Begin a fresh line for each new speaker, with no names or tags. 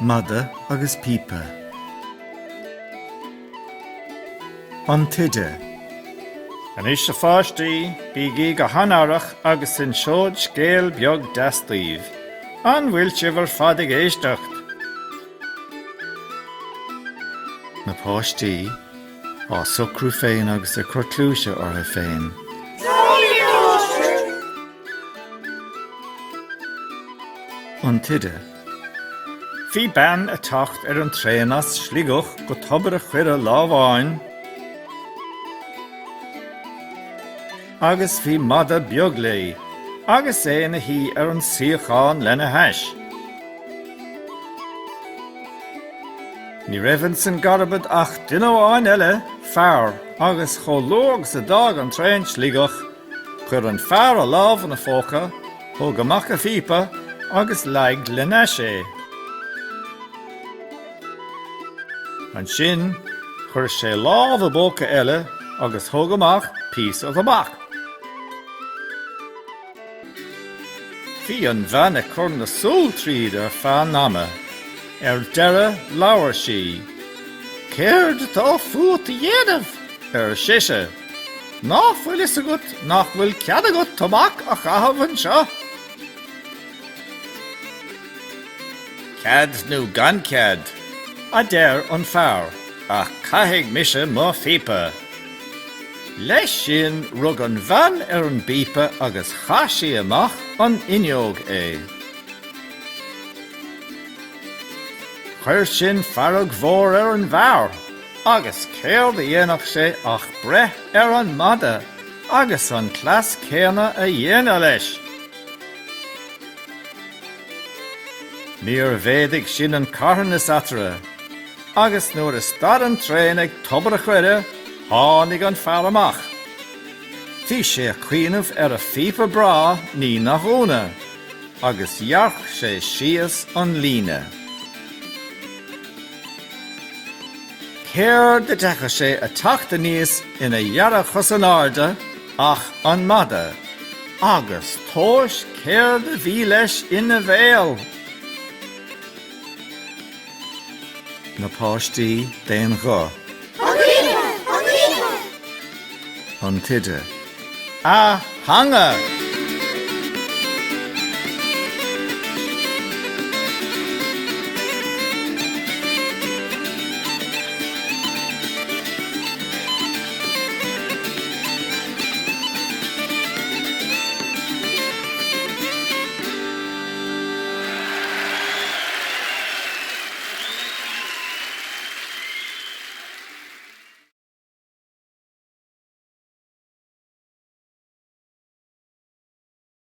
Madadh agus Píopa. An tOide.
Anois a pháistí, bígí go han-aireach agus inseod scéal beag deas daoibh. An bhfuil sibh ar fad ag éisteacht?
Na páistí. Á socrú féin agus ag cur cluaise orthu féin. An tOide.
Bhí bean ag teacht ar an traein as Sligeach go Tobar a' Choire lá amháin agus bhí madadh beag léi agus é ina shuí ar an suíochán lena hais. Ní raibh ins an gcarbad ach duine amháin eile, fear, agus chomh luath agus a d'fhág an traein Sligeach, chuir an fear a lámh ina phóca, thóg amach a phíopa agus leig lena ais é. Ansin, chuir sé lámh i bpóca eile agus thóg amach píosa tobac. Bhí an bhean ag cur na súl tríd ar feadh an ama. Ar deireadh labhair sí. Céard atá fút a dhéanamh? ar sise. Ná fuil fhios agat nach bhfuil cead agat tobac a chaitheamh anseo? Cead nó gan cead, a deir an fear, ach caithfidh mise mo phíopa. Leis sin rug an bhean ar an bpíopa agus chaith sí amach an fhuinneog é. Chuir sin fearg mhór ar an bhfear agus céard a dhéanfadh sé ach breith ar an madadh agus an cleas céanna a dhéanamh leis. Níor mhéadaigh sin an carthanas eatarthu agus nuair a stad an traein ag Tobar a' Choire tháinig an fear amach. Bhí sé a' cuimhneamh ar a phíopa breá ní nach ionadh, agus dhearc sé síos an líne. Céard a d'fheicfeadh sé a' teacht aníos ina cheithre chos in airde ach an madadh, agus tomhais céard a bhí leis ina bhéal!
Na páistí d'aon ghuth. An tOide.
A theanga!